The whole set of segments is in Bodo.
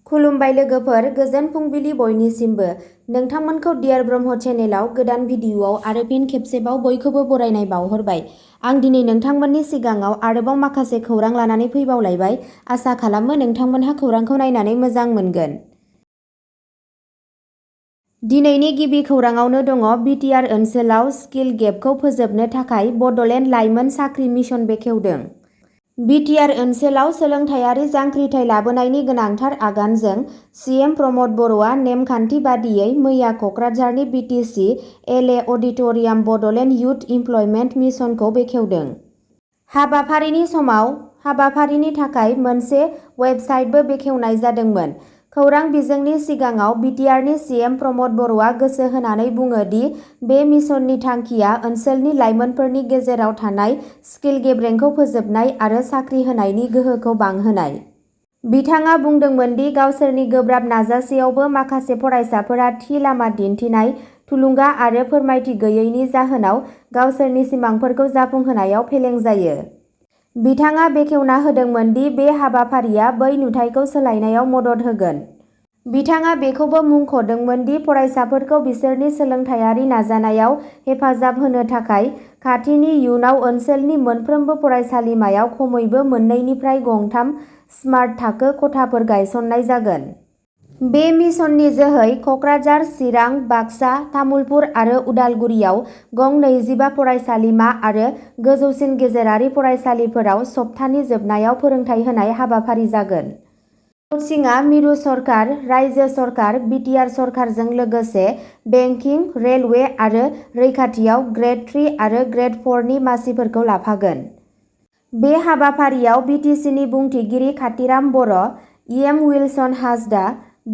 खुलुमबाय लोगोफोर, गोजोन फुंबिलि बयनिसिमबो। नोंथांमोनखौ डियार ब्रह्म चेनेलाव गोदान भिडिअआव आरो फिन खेबसेबाव बयखौबो बरायनाय बावहरबाय। आं दिनै नोंथांमोननि सिगाङाव आरोबाव माखासे खौरां लानानै फैबावलायबाय। आसा खालामो नोंथांमोनहा खौरांखौ नायनानै मोजां मोनगोन। दिनैनि गिबि खौराङावनो दङ बिटिआर ओनसोलाव स्किल गेपखौ फोजोबनो थाखाय बड'लेण्ड लाइमोन साख्रि मिशन बेखेवदों। बिटिआर ओनसोलाव सोलोंथायारि जांख्रिथाय लाबोनायनि गोनांथार आगानजों सिएम प्रमद बर'आ नेमखान्थि बादियै मैया क'क्राझारनि BTC LA auditorium Bodoland youth employment मिशनखौ बेखेवदों। हाबाफारिनि समाव हाबाफारिनि थाखाय मोनसे वेबसाइटबो बेखेवनाय जादोंमोन। खौरां बिजोंनि सिगाङाव बिटिआरनि सिएम प्रमद बर'आ गोसो होनानै बुङो दि बे मिशननि थांखिया ओनसोलनि लाइमोनफोरनि गेजेराव थानाय स्किल गेब्रेंखौ फोजोबनाय आरो साख्रि होनायनि गोहोखौ बांहोनाय। बिथाङा बुंदोंमोन दि गावसोरनि गोब्राब नाजासेयावबो माखासे फरायसाफोरा थि लामा दिन्थिनाय, थुलुंगा आरो फोरमायथि गैयैनि जाहोनाव गावसोरनि सिमांफोरखौ जाफुंहोनायाव फेलें जायो। बिथाङा बेखेवना होदोंमोन दि बे हाबाफारिया बै नुथायखौ सोलायनायाव मदद होगोन। बिथाङा बेखौबो मुंख'दोंमोन दि फरायसाफोरखौ बिसोरनि सोलोंथायारि नाजानायाव हेफाजाब होनो थाखाय खाथिनि इयुनाव ओनसोलनि मोनफ्रोमबो फरायसालिमायाव खमैबो 2निफ्राय 3 स्मार्ट थाखो खथाफोर गायसननाय जागोन। बे मिशननि जोहै क'क्राझार, चिरां, बाक्सा, तामुलपुर आरो उदालगुरियाव गं 25 फरायसालिमा आरो गोजौसिन गेजेरारि फरायसालिफोराव सप्तानि जोबनायाव फोरोंथाय होनाय हाबाफारि जागोन। कचिंआ मिरु सरकार, रायजो सरकार, बिटिआर सरकारजों लोगोसे बेंकिं, रेलवे आरो रैखाथियाव ग्रेड 3 आरो ग्रेड 4 नि मासिफोरखौ लाफागोन। बे हाबाफारियाव बिटिसिनि बुंथिगिरि खाथिराम बर', इएम उइलसन हासदा,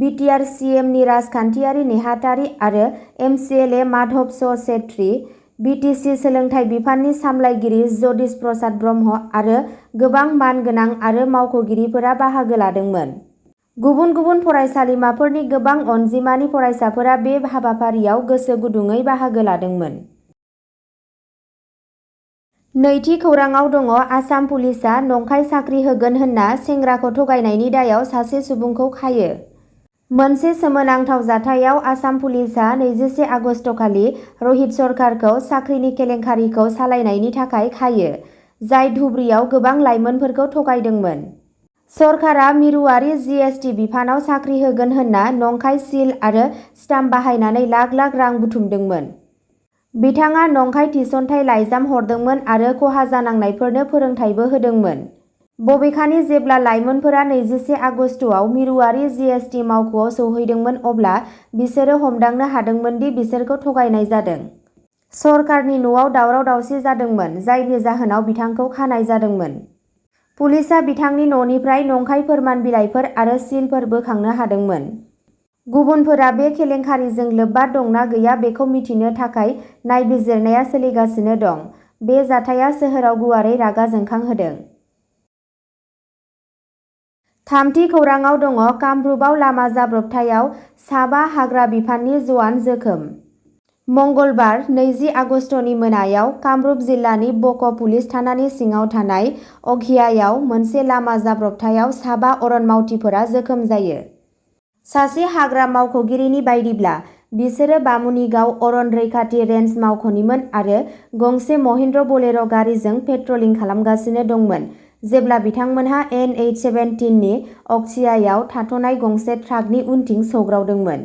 बिटिआर सिएमनि राजखान्थियारि नेहाथारि आरो एमसिएलए माधव स' सेत्री, बिटिसि सोलोंथाइ बिफाननि सामलायगिरि जतिश प्रसाद ब्रह्म आरो गोबां मानगोनां आरो मावख'गिरिफोरा बाहागो लादोंमोन। गुबुन गुबुन फरायसालिमाफोरनि गोबां अनजिमानि फरायसाफोरा बे हाबाफारियाव गोसो गुदुङै बाहागो लादोंमोन। नैथि खौराङाव दङ आसाम पुलिसआ नंखाय साख्रि होगोन होनना सेंग्राखौ थगायनायनि दायाव सासे सुबुंखौ खायो। मोनसे सोमोनांथाव जाथायाव आसाम पुलिसआ 21 आगस्तखालि रहित सरकारखौ साख्रिनि केलेंकारिखौ सालायनायनि थाखाय खायो, जाय धुबुरीयाव गोबां लाइमोनफोरखौ थगायदोंमोन। सरकारा मिरुआरि जिएसटि बिफानाव साख्रि होगोन होनना नंखाय सिल आरो स्टाम्प बाहायनानै लाख लाख रां बुथुमदोंमोन। बिथाङा नंखाय थिसनथाइ लाइजाम हरदोंमोन आरो खहा जानांनायफोरनो फोरोंथायबो होदोंमोन। बबेखानि जेब्ला लाइमोनफोरा 21 आगस्तआव मिरुआरि जिएसटि मावख'आव सौहैदोंमोन अब्ला बिसोरो हमदांनो हादोंमोन दि बिसोरखौ थगायनाय जादों। सरकारनि न'आव दावराव-दावसि जादोंमोन, जायनि जाहोनाव बिथांखौ खानाय जादोंमोन। पुलिसआ बिथांनि न'निफ्राय नंखाय फोरमान बिलाइफोर आरो सिलफोर बोखांनो हादोंमोन। गुबुनफोरा बे केलेंकारिजों लोब्बा दंना गैया बेखौ मिथिनो थाखाय नायबिजिरनाया सोलिगासिनो दं। बे जाथाया सोहोराव गुवारै रागा जोंखांहोदों। थामथि खौराङाव दङ कामरुपआव लामा जाब्रबथायाव साबा हाग्रा बिफाननि जवान जोखोम। मंगलबार 20 आगस्तनि मोनायाव कामरुप जिल्लानि बक' पुलिस थानानि सिङाव थानाय अघियायाव मोनसे लामा जाब्रबथायाव साबा अरन मावथिफोरा जोखोम जायो। सासे हाग्रा मावख'गिरिनि बायदिब्ला, बिसोरो बामुनिगाव अरन रैखाथि रेन्ज मावख'निमोन आरो गंसे महिन्द्र बलेर' गारिजों पेट्रलिं खालामगासिनो दंमोन जेब्ला बिथांमोनहा NH-17 नि अक्सियायाव थाथ'नाय गंसे ट्राकनि उनथिं सौग्रावदोंमोन।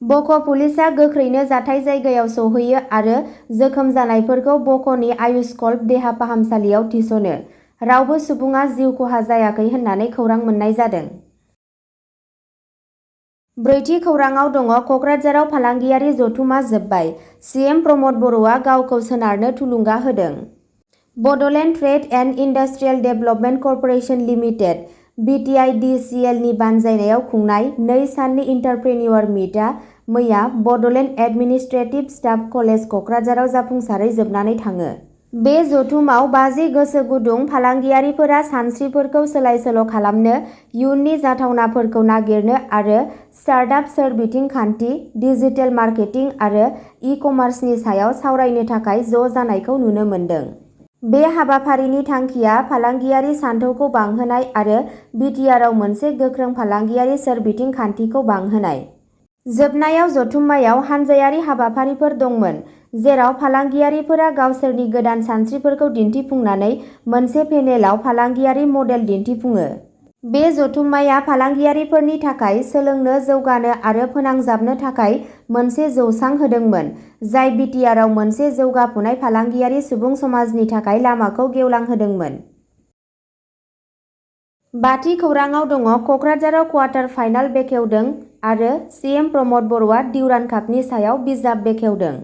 बक' पुलिसआ गोख्रैनो जाथाय जायगायाव सौहैयो आरो जोखोम जानायफोरखौ बक'नि आयुष्कल्प देहा फाहामसालियाव थिसनो। रावबो सुबुङा जिउ खहा जायाखै होननानै खौरां मोननाय जादों। ब्रैथि खौराङाव दङ क'क्राझाराव फालांगियारि जथुमा जोबबाय, सिएम प्रमद बर'आ गावखौ सोनारनो थुलुंगा होदों। Bodoland trade and industrial development corporation limited (BTIDCL) नि बानजायनायाव खुंनाय 2 साननि इन्टारप्रेनिउर मिटआ मैया बड'लेण्ड एडमिनिस्ट्रेटिभ स्टाफ कलेज क'क्राझाराव जाफुंसारै जोबनानै थाङो। बे जथुमाव 50 गोसो गुदुं फालांगियारिफोरा सानस्रिफोरखौ सोलाय-सोल' खालामनो, इयुननि जाथावनाफोरखौ नागिरनो आरो स्टार्टआप सोरबिथिं खान्थि, डिजिटेल मार्केटिं आरो इ-कमार्सनि सायाव सावरायनो थाखाय ज' जानायखौ नुनो मोन्दों। बे हाबाफारिनि थांखिया फालांगियारि सानथौखौ बांहोनाय आरो बिटिआरआव मोनसे गोख्रों फालांगियारि सोरबिथिं खान्थिखौ बांहोनाय। जोबनायाव जथुम्मायाव हानजायारि हाबाफारिफोर दंमोन, जेराव फालांगियारिफोरा गावसोरनि गोदान सानस्रिफोरखौ दिन्थिफुंनानै मोनसे पेनेलाव फालांगियारि मडेल दिन्थिफुङो। बे जथुम्माया फालांगियारिफोरनि थाखाय सोलोंनो, जौगानो आरो फोनांजाबनो थाखाय मोनसे जौसां होदोंमोन, जाय बिटिआरआव मोनसे जौगाफुनाय फालांगियारि सुबुं समाजनि थाखाय लामाखौ गेवलां होदोंमोन। बाथि खौराङाव दङ कक्राझाराव क्वार्टार फाइनाल बेखेवदों आरो सिएम प्रमद बर'आ डिउरान्ड कापनि सायाव बिजाब बेखेवदों।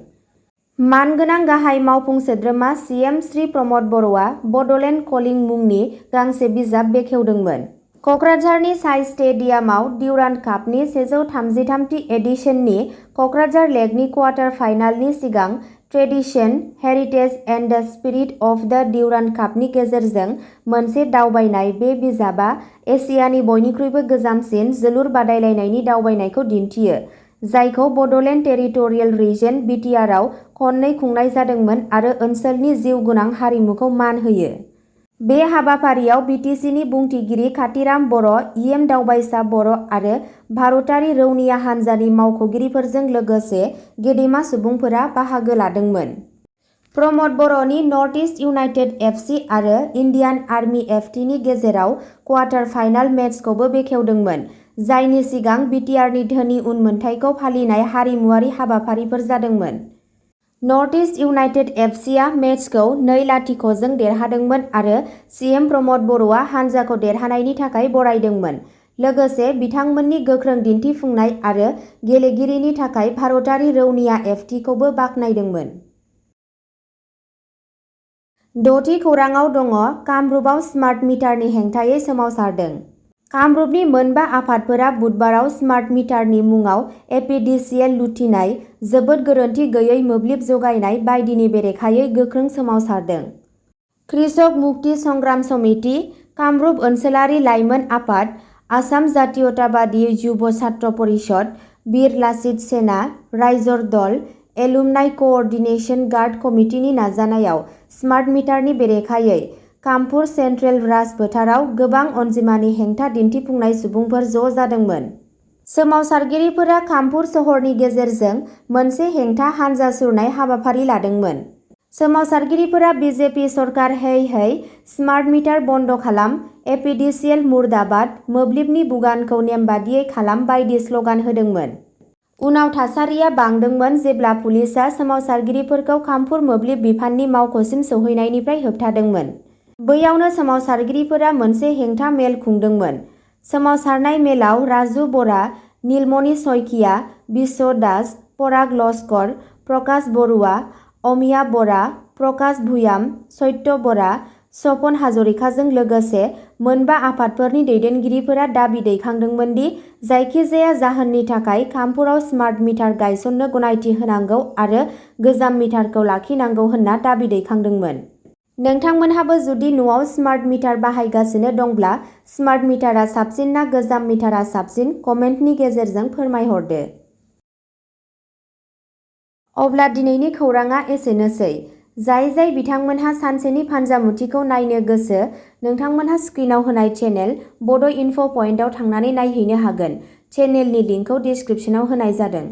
मानगोनां गाहाय मावफुं सोद्रोमा सिएम श्री प्रमद बर'आ बड'लेण्ड कलिं मुंनि गांसे बिजाब बेखेवदोंमोन। कक्राझारनि साइ स्टेडियामाव डिउरान्ड कापनि 133थि एडिशननि कक्राझार लेकनि क्वार्टार फाइनालनि सिगां tradition, heritage and the spirit of द डिउरान्ड कापनि गेजेरजों मोनसे दावबायनाय। बे बिजाबा एसियानि बयनिख्रुइबो गोजामसिन जोलुर बादायलायनायनि दावबायनायखौ दिन्थियो, जायखौ बड'लेण्ड टेरिटरियेल रिजन बिटिआरआव खननै खुंनाय जादोंमोन आरो ओनसोलनि जिउगोनां हारिमुखौ मान होयो। बे हाबाफारियाव बिटिसिनि बुंथिगिरि कातिराम बर', इएम दावबायसा बर' आरो भारतारि रौनिया हान्जानि मावख'गिरिफोरजों लोगोसे गेदेमा सुबुंफोरा बाहागो लादोंमोन। प्रमद बर'नि नर्थ इस्ट इउनाइटेड एफसि आरो इन्डियान आर्मी एफटिनि गेजेराव क्वार्टार फाइनाल मेचखौबो बेखेवदोंमोन, जायनि सिगां बिटिआरनि धोनि उनमोनथाइखौ फालिनाय हारिमुआरि हाबाफारिफोर जादोंमोन। नर्थ इस्ट इउनाइटेड एफसिआ मेचखौ 2-0 जों देरहादोंमोन आरो सिएम प्रमद बर'आ हान्जाखौ देरहानायनि थाखाय बरायदोंमोन, लोगोसे बिथांमोननि गोख्रों दिन्थिफुंनाय आरो गेलेगिरिनि थाखाय भारतारि रौनिया एफटिखौबो बाख्नायदोंमोन। द'थि खौराङाव दङ कामरुपआव स्मार्ट मिटारनि हेंथायै सोमावसारदों। कामरुपनि मोनबा आफादफोरा बुधबाराव स्मार्ट मिटारनि मुङाव एपिडिसिएल लुथिनाय, जोबोद गोरोनथि गैयै मोब्लिब जगायनाय बायदिनि बेरेखायै गोख्रों सोमावसारदों। कृषक मुक्ति संग्राम समिति, कामरुप ओनसोलारि लाइमोन आफाद, आसाम जातीयताबादी युब छात्र परिषद, वीर लाचित सेना, राइजर दल, एलुमनाइ कअर्डिनेशन गार्ड कमिटिनि नाजानायाव स्मार्ट मिटारनि बेरेखायै कामपुर सेन्ट्रेल राजफोथाराव गोबां अनजिमानि हेंथा दिन्थिफुंनाय सुबुंफोर ज' जादोंमोन। सोमावसारगिरिफोरा कामपुर सहरनि गेजेरजों मोनसे हेंथा हानजा सुरनाय हाबाफारि लादोंमोन। सोमावसारगिरिफोरा बिजेपि सरकार है है, स्मार्ट मिटार बन्द खालाम, एपिडिसिएल मुर्दाबाद, मोब्लिबनि बुगानखौ नेमबादियै खालाम बायदि स्लगान होदोंमोन। उनाव थासारिया बांदोंमोन जेब्ला पुलिसआ सोमावसारगिरिफोरखौ कामपुर मोब्लिब बिफाननि मावख'सिम सौहैनायनिफ्राय होबथादोंमोन। बैयावनो सोमावसारगिरिफोरा मोनसे हेंथा मेल खुंदोंमोन। सोमावसारनाय मेलाव राजु बरा, नीलमणि सयखिया, बिश्व दास, पराग लस्कर, प्रकाश बरुवा, अमिया बरा, प्रकाश भुयाम, सत्य बरा, सपन हाजरिकाजों लोगोसे मोनबा आफादफोरनि दैदेनगिरिफोरा दाबि दैखांदोंमोन दि जायखिजाया जाहोननि थाखाय कामपुराव स्मार्ट मिटार गायसननो गनायथि होनांगौ आरो गोजाम मिटारखौ लाखिनांगौ होनना दाबि दैखांदोंमोन। नोंथांमोनहाबो जुदि न'आव स्मार्ट मिटार बाहायगासिनो दंब्ला स्मार्ट मिटारा साबसिन ना गोजाम मिटारा साबसिन कमेन्टनि गेजेरजों फोरमायहरदो। अब्ला दिनैनि खौराङा एसेनोसै। जाय बिथांमोनहा सानसेनि फानजामुथिखौ नायनो गोसो, नोंथांमोनहा स्क्रिनाव होनाय चेनेल बड' इनफ' पइन्टआव थांनानै नायहैनो हागोन। चेनेलनि लिंकखौ डिस्क्रिप्शनाव होनाय जादों।